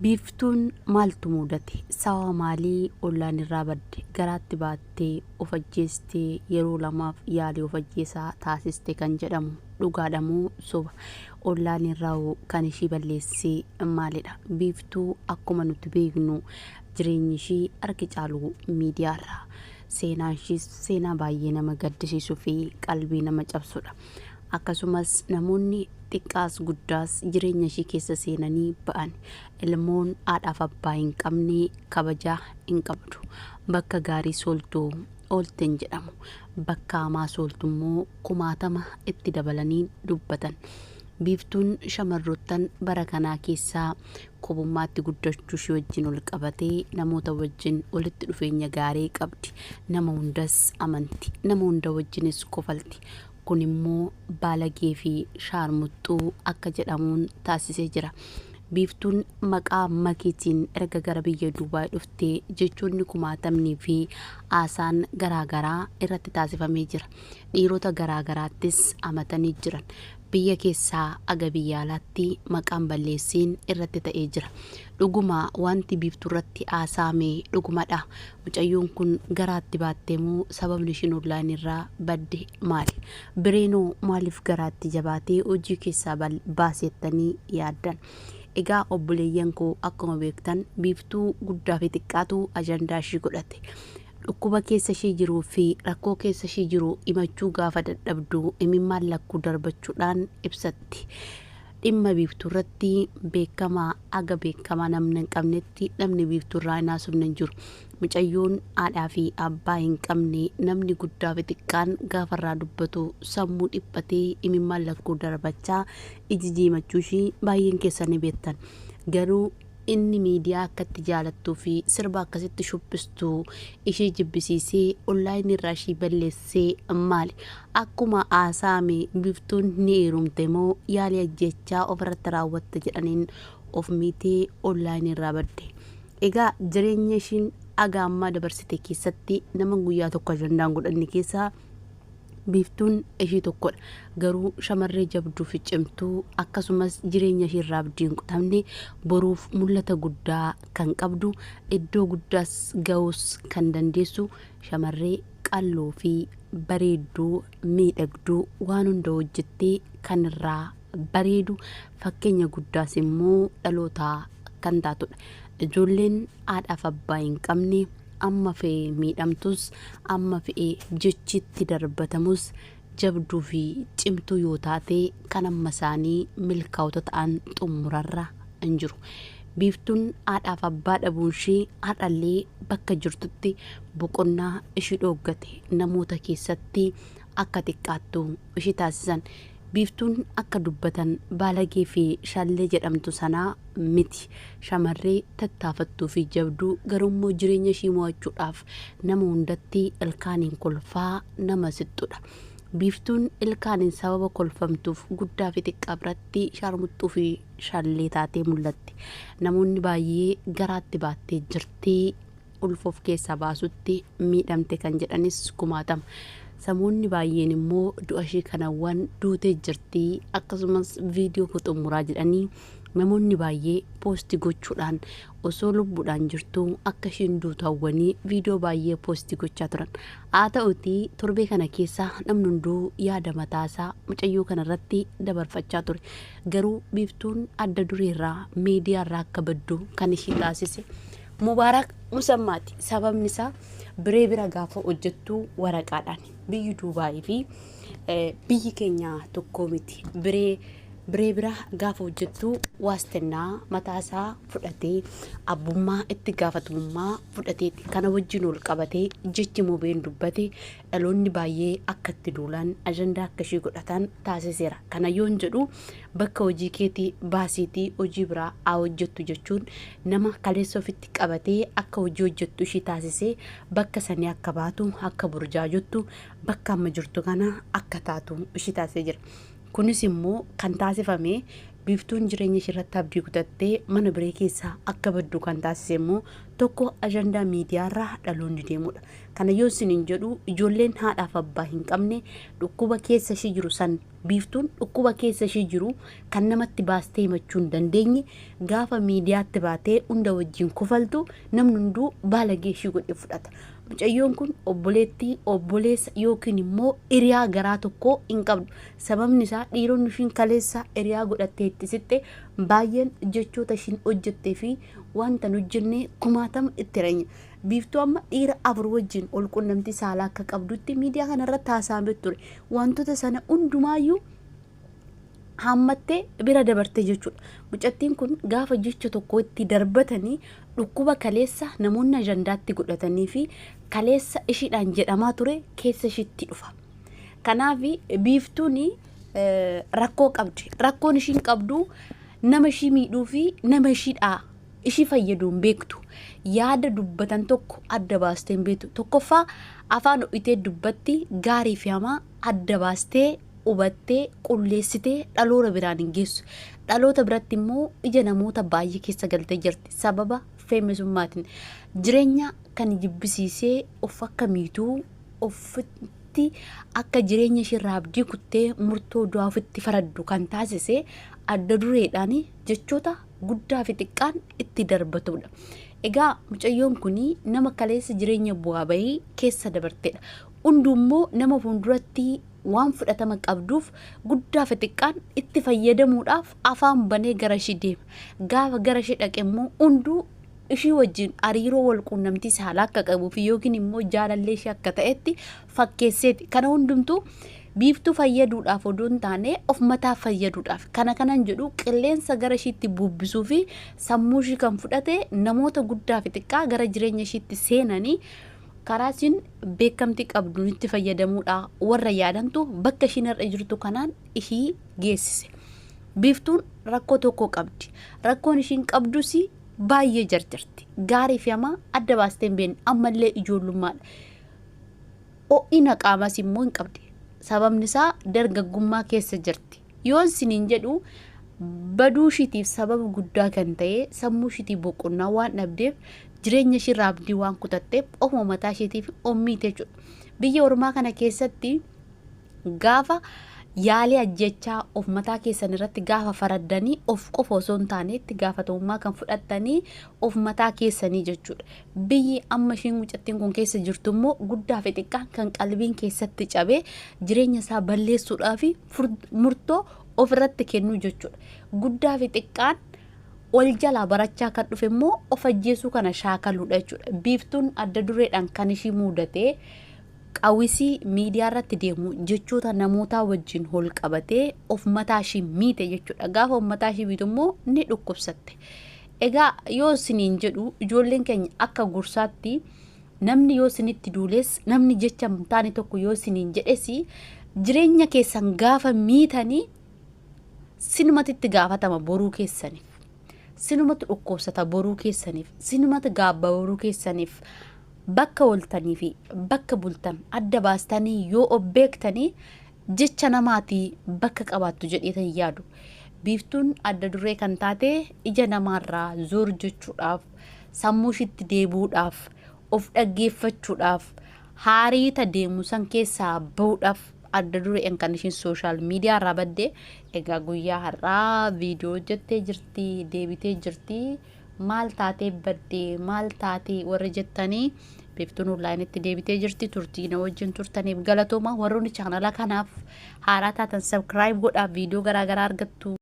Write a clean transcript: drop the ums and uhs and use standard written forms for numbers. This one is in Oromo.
Biiftuun maaltu muudate? Sababa maalii ollaan irraa badde? Garaatti baattee of ajjeestee yeroo lamaaf yaalii of ajjeesaa taasiste kan jedhamu dhugaadha moo soba? Ollaan irraa hoo kan ishii balleesse maalidha? Biiftuu akkuma nuti beeknu jireenyi ishii harki caalu miidiyaarra. Seenaan ishiis seenaa baay'ee nama gaddisiisuu fi qalbii nama cabsudha. Akkasumas namoonni xiqqaas guddaas jireenya ishii keessa seenanii ba'an. Ilmoon haadhaaf abbaa hin qabne kabaja hin qabdu. Bakka gaarii sooltu oolte hin jedhamu. Bakka hamaa sooltu immoo kumaatama itti dabalanii dubbatan. Biiftuun shamarroottan bara kanaa keessaa kobummaatti guddachuu ishee wajjin ol qabatee namoota wajjin walitti dhufeenya gaarii qabdi. Nama hundas amanti. Nama hunda wajjinis kofalti. Kun immoo baalagee fi shaarmuxxuu akka jedhamuun taasisee jira. Biiftuun maqaa Makiitiin erga gara biyya Duubaay dhuftee jechoonni kumaatamnii fi haasaan garaa garaa irratti taasifamee jira. Dhiirota garaa garaattis amatanii jiran. Biyya keessaa aga biyya alaatti maqaan balleessiin irratti ta'ee jira. Dhuguma wanti Biiftuurratti haasaame dhugumadha? Mucayyoon kun garaatti baatte moo sababni ishiin online irraa badde maali? Bireenoo maaliif garaatti jabaatee hojii keessaa baaseettanii yaaddan? Egaa obboleeyyan koo akkuma beektan Biiftuu guddaa fi xiqqaatu ajandaa ishii godhate. Dhukkuba keessa ishii jiruu fi rakkoo keessa ishii jiru himachuu gaafa dadhabdu imimmaan lakkuu darbachuudhaan ibsatti. Dhimma Biiftuu irratti beekamaa haga beekamaa namni hin qabnetti namni Biiftuu irraa hin haasofne hin jiru. Mucayyoon haadhaa fi abbaa hin qabne namni guddaa fi xiqqaan gaafa irraa dubbatu sammuu dhiphatee imimmaan lakkuu darbachaa iji jiimachuu ishii baay'een keessan ni beektan. Garuu Inni miidiyaa akka itti jaalattuu fi sirba akkasitti shubbistu ishii jibbisiisee online irraa ishii balleesse maali? Akkuma haasaame Biftuun ni heerumte moo yaalii ajjeechaa ofirratti raawwatte jedhaniin of miitee online irraa badde. Egaa jireenya ishiin haga ammaa dabarsite keessatti nama guyyaa tokko ajandaan godhanne keessaa Biiftuun ishii tokkodha. Garuu shamarree jabduu fi cimtuu akkasumas jireenya ishii irraa abdii hin kutamne boruuf mul'ata guddaa kan qabdu iddoo guddaas ga'uus kan dandeessu shamarree qalloo fi bareedduu miidhagduu waan hunda hojjettee kan irraa bareedu fakkeenya guddaas immoo dhalootaa kan taatudha. Ijoolleen haadhaaf abbaa hin qabne amma fe'e miidhamtus, amma fe'e jechi itti darbatamus jabduu fi cimtuu yoo taate kan amma isaanii milkaa'ota ta'an xumurarra hin jiru. Biiftuun haadhaaf abbaa dhabuun ishii har'allee bakka jirtutti boqonnaa ishii dhooggate namoota keessatti akka xiqqaattu ishii taasisan. Biiftuun akka dubbatan baalagee fi shallee jedhamtu sanaa miti. Shamarree tattaafattuu fi jabduu garuummoo jireenya ishii mo'achuudhaaf nama hundatti ilkaaniin kolfaa nama sixxudha. Biiftuun ilkaaniin sababa kolfamtuuf guddaa fi xiqqaa biratti shaarmuxxuu fi shallee taatee mul'atti. Namoonni baay'ee garaatti baattee jirti ulfa of keessaa baasutti miidhamte kan jedhanis kumaatama. Samoonni baay'een immoo du'a ishee kanawwan duutee jirti akkasumas viidiyoo koo xumuraa jedhanii namoonni baay'ee poosti gochuudhaan osoo lubbuudhaan jirtuu akka isheen duutu hawwanii viidiyoo baay'ee poosti gochaa turan. Haa ta'uti torbee kana keessa namni hunduu yaada mataasaa mucayyoo kanarratti dabarfachaa ture. Garuu Biiftuun adda dureerraa miidiyaarraa akka baddu kan ishii taasise Mubaarak Musammaati. Sababni isaa biree bira gaafa hojjettu waraqaadhaan biyyi Duubaayii fi biyyi keenya tokko miti. Biree biree bira gaafa hojjettu waastennaa mataasaa fudhatee abbummaa itti gaafatamummaa fudhateeti. Kana wajjin ol qabatee jechi Mubeen dubbate dhaloonni baay'ee akka itti duulan ajandaa akka ishii godhatan taasiseera. Kana yoon jedhu bakka hojii keetii baasiitii hojii biraa haa hojjettu jechuun nama kaleessa ofitti qabatee akka hojii hojjettu ishii taasisee bakka sanii akka baatu akka burjaajottu bakka amma jirtu kana akka taatu ishii taasisee jira. Kunis immoo kan taasifame Biiftuun jireenya ishii irratti abdii kutattee mana biree keessaa akka baddu kan taasise immoo tokko ajandaa miidiyaarraa dhaloonni deemudha. Kana yoo isiniin jedhu ijoolleen haadhaaf abbaa hin qabne dhukkuba keessa ishii jiru san Biiftuun dhukkuba keessa ishii jiru kan namatti baastee himachuu hin dandeenye gaafa miidiyaatti baatee hunda wajjin kofaltu namni hunduu baalagee ishii godhee fudhata. Mucayyoon kun obboleettii, obboleessa yookiin immoo hiriyaa garaa tokko hin qabdu. Sababni isaa dhiironni ishiin kaleessa hiriyaa godhattee itti sitte baay'een jechoota ishiin hojjettee fi wanta hin hojjenne kumaatama itti ranya. Biiftuu amma dhiira 4 wajjin ol qunnamtii saalaa akka qabdutti miidiyaa kanarratti haasa'amee ture. Wantoota sana hundumaayyuu haammattee bira dabarte jechuudha. Mucattiin kun gaafa jecha tokko itti darbatanii dhukkuba kaleessa namoonni ajandaatti godhatanii fi kaleessa ishiidhaan jedhamaa ture keessa ishiitti dhufa. Kanaaf Biiftuun rakkoo qabdi. Rakkoon ishiin qabdu nama ishii miidhuu fi nama ishiidhaa ishii fayyadu hin beektu. Yaada dubbatan tokko adda baastee hin beektu. Tokkoffaa afaan ho'itee dubbatti, gaarii fi hamaa adda baastee hubattee qulleessitee dhaloota biraan hin geessu. Dhaloota biratti immoo ija namoota baay'ee keessa galtee jirti. Sababa feemesummaatiin jireenya kan jibbisiisee of akka miituu ofitti akka jireenya isheerraa abdii kuttee murtoo du'aa ofitti faraddu kan taasise adda dureedhaan jechoota guddaa fi xiqqaan itti darbatudha. Egaa mucayyoon kun nama kaleessa jireenya bu'aa bahii keessa dabartedha. Hunduu immoo nama fuulduratti waan fudhatama qabduuf guddaa fi xiqqaan itti fayyadamuudhaaf afaan banee gara ishii deema. Gaafa gara ishii dhaqe immoo hunduu ishii wajjin hariiroo wal quunnamtii saalaa akka qabuu fi yookiin immoo jaalallee ishee akka ta'etti fakkeesseeti. Kana hundumtuu Biiftuu fayyaduudhaaf odoo hin taane of mataa fayyaduudhaaf. Kana kanan jedhu qilleensa gara ishiitti bubbisuu fi sammuu ishii kan fudhate namoota guddaa fi xiqqaa gara jireenya ishiitti seenanii karaa ishiin beekamtii qabduun itti fayyadamuudha warra yaadantu bakka ishiin har'a jirtu kanaan ishii geessise. Biiftuun rakkoo tokko qabdi. Rakkoon ishiin qabdus baay'ee jarjarti. Gaarii fi hamaa adda baastee hin beekne, ammallee ijoollummaadha. Ho'ina qaamas immoo hin qabdi. Sababni isaa dargaggummaa keessa jirti. Yoon isiniin jedhu baduu ishiitiif sababa guddaa kan ta'e sammuu ishiitii boqonnaa waan dhabdeef, jireenya ishiirraa abdii waan kutatteef ofuma mataa ishiitiif ommiite jechuudha. Biyya ormaa kana keessatti gaafa yaalii ajjechaa of mataa keessan irratti gaafa faraddanii of qofa osoo hin taane itti gaafatamummaa kan fudhattanii of mataa keessanii jechuudha. Biyyi amma ishiin mucattiin kun keessa jirtu immoo guddaa fi xiqqaan kan qalbiin keessatti cabee jireenya isaa balleessuudhaaf murtoo ofirratti kennuu jechuudha. Guddaa fi xiqqaan ol jalaa barachaa kan dhufe immoo of ajjeesuu kana shaakaluudha jechuudha. Biiftuun adda dureedhaan kan ishii muudatee qawisii miidiyaa irratti deemu jechoota namootaa wajjin hol qabatee of mataa ishii miite jechuudha. Gaafa of mataa ishii miitu immoo ni dhukkubsatte. Egaa yoo isiniin jedhu ijoolleen keenya akka gorsaatti namni yoo isinitti duules, namni jecha hin taane tokko yoo isiniin jedhes, jireenya keessan gaafa miitanii sinumatti itti gaafatama boruu keessaniif. Sinumatti dhukkubsata boruu keessaniif. Sinumatti gaabba boruu keessaniif. Bakka ooltanii fi bakka bultan adda baastanii yoo of beektanii jecha namaatii bakka qabaattu jedheetan yaadu. Biiftuun adda duree kan taate ija namaarraa zoor jechuudhaaf, sammuu ishiitti deebi'uudhaaf, of dhaggeeffachuudhaaf, haariita deemu san keessaa bahuudhaaf adda dureen kan ishiin social media irraa badde. Egaa guyyaa har'aa viidiyoo hojjettee jirti, deebitee jirti. Maal taatee badde, maal taatee warri jettanii, Biiftuun onlaayinitti deebitee jirti. Turtii na wajjin turtaniif galatooma. Warroonni chaanala kanaaf haaraa taatan subscribe godhaa, viidiyoo garaagaraa argattu.